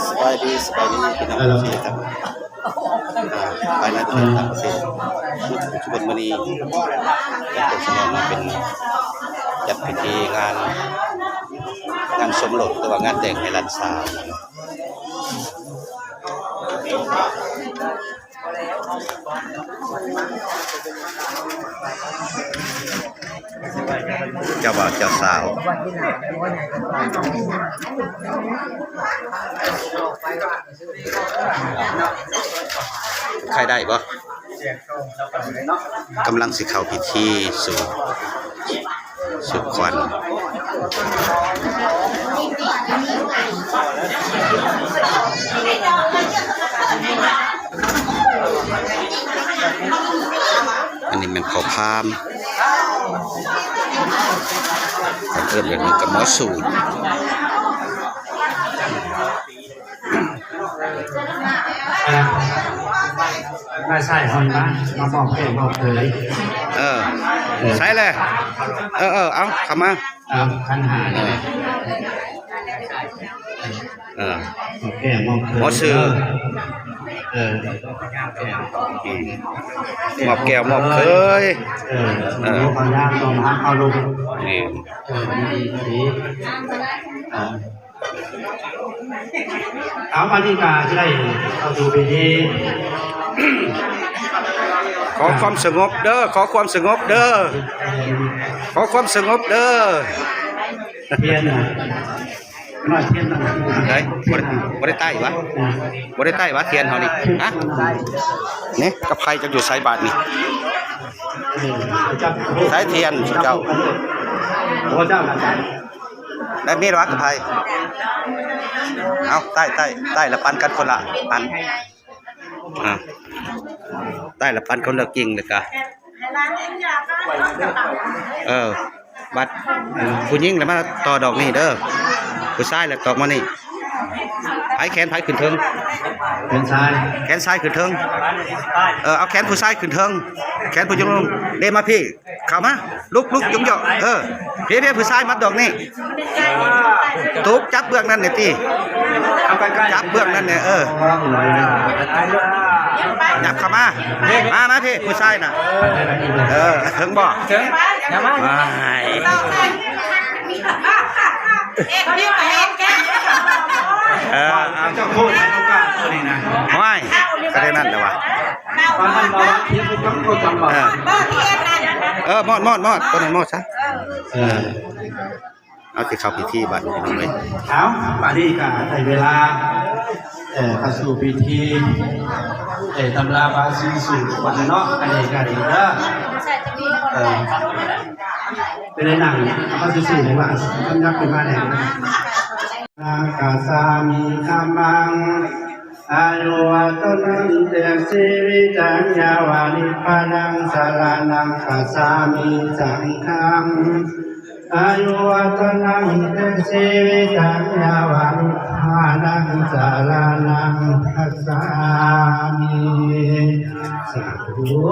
ສະບາຍດີ ສະບາຍດີພີ່ນ້ອງເອັຟຊີທັງ ອ່າ ພາຍໃນປະເທດ ຕ່າງປະເທດ ທຸກຄົນ. ມື້ນີ້ເປັນຄົນສະແດງມາເປັນ ຈັດພິທີງານ ງານສົມລົດ ຫຼືວ່າງານແຕ່ງໃຫ້ຫຼານສາວ. ເຈົ້າບ່າວເຈົ້າສາວ ໃຄ່ໄດ້ບໍ່? ກຳລັງຊິເຂົ້າພິທີສູ່ ສູ່ຂວັນ. ອັນນີ້ແມ່ນພໍ່ພາມ ເອີ້ນແບບນີ້ກໍໝໍສູດ. ມາໃສ່ຫ້ອຍມາ ມາບອກແຂກບອກເຂີຍ. ເອີ ເອີ ໃສ່ແຫຼະ ເອີ ເອີ ເອົາ ເຂົ້າມາ ເອົາ ຂັນຫ້າ ເອີ ເອີ ບອກແຂກບອກເຂີຍ ໝໍຊື່ ເອີ ອືມ ມອບແກ້ວມອບເຂີຍ ເອີ ເອີ ເອົານ້ຳເອົານ້ຳເອົາລົມ ແມ່ນ ເອີ ດີ ດີ ເອີ. ເອົາ ບັດນີ້ກະຈະໄດ້ເຂົ້າສູ່ພິທີ ຂໍຄວາມສະຫງົບເດີ ຂໍຄວາມສະຫງົບເດີ ຂໍຄວາມສະຫງົບເດີ. ທຽນນະ ມາທຽນນະ ໄດ້ ບໍ່ໄດ້ ບໍ່ໄດ້ໄຕ້ຫວາ ບໍ່ໄດ້ໄຕ້ຫວາທຽນເຮົານີ້ ຮະ ນີ້ ກະໄຟຈັກຢູ່ໃສບາດນີ້ ໃສທຽນເຈົ້າ ບໍ່ເຈົ້າ ແບບນີ້ລະວະ ກະໄພ ເອົາ ໃຕ້ ໃຕ້ ໃຕ້ລະປັນກັນຄົນລະອັນ ອ່າ ໃຕ້ລະປັນຄົນລະກິ່ງ ແລ້ວກະ ເອີ ບັດຜູ້ຍິງລະມາຕໍ່ດອກນີ້ເດີ ຜູ້ຊາຍລະຕອກມານີ້ ໃຜແຂນໃຜຂຶ້ນເທິງ ແຂນຊ້າຍ ແຂນຊ້າຍຂຶ້ນເທິງ ເອີ ເອົາແຂນຜູ້ຊາຍຂຶ້ນເທິງ ແຂນຜູ້ຍິງລົງ ເດ ມາພີ້. ເຂົ້າມາ ລຸກ ລຸກ ຍົງເຍາະ ເອີ ເພ ເພ ຜູ້ຊາຍມັດດອກນີ້ ຕຸບ ຈັບເບື້ອງນັ້ນແດ່ຕິ ເອົາໃກ້ໆ ຈັບເບື້ອງນັ້ນແດ່ ເອີ ຫຍັບເຂົ້າມາ ມາ ມາພີ້ ຜູ້ຊາຍນະ ເອີ ເຖິງບໍ່ ເຖິງ ມາ ເອີ ເຈົ້າໂຄດໃຫ້ໂອກາດຕົວນີ້ນະ ໂອ້ຍ ກະໄດ້ນັ້ນແຫຼະວະ. ເອີ ເອີ ມອດ ມອດ ມອດ ຕົວນັ້ນມອດຊະ ເອີ ເອົາ ຊິເຂົ້າພິທີບາດນີ້ພີ່ນ້ອງເອີຍ ເອົາ ບາດນີ້ກະໄດ້ເວລາ ເອີ ເຂົ້າສູ່ພິທີ ເອີ ຕຳລາບາສີສູດ ບາດນີ້ເນາະ ອັນນີ້ກະດີເດີ ເອີ ເປັນໄດ້ນັ່ງ ເອົາມາຊື່ໆ ໃຫ້ວ່າ ມັນຍັບຂຶ້ນມາແດ່. ສະຣະນັງຄັດສາມິ ທຳມັງ ອາຍຸວັດຕະນັງ ເຕ ຊີວິຕັງ ຍາວະນິບພານັງ ສະຣະນັງຄັດສາມິ ສັງຄັງ ອາຍຸວັດຕະນັງ ເຕ ຊີວິຕັງ ຍາວະນິບພານັງ ສະຣະນັງຄັດສາມິ ສາທຸ.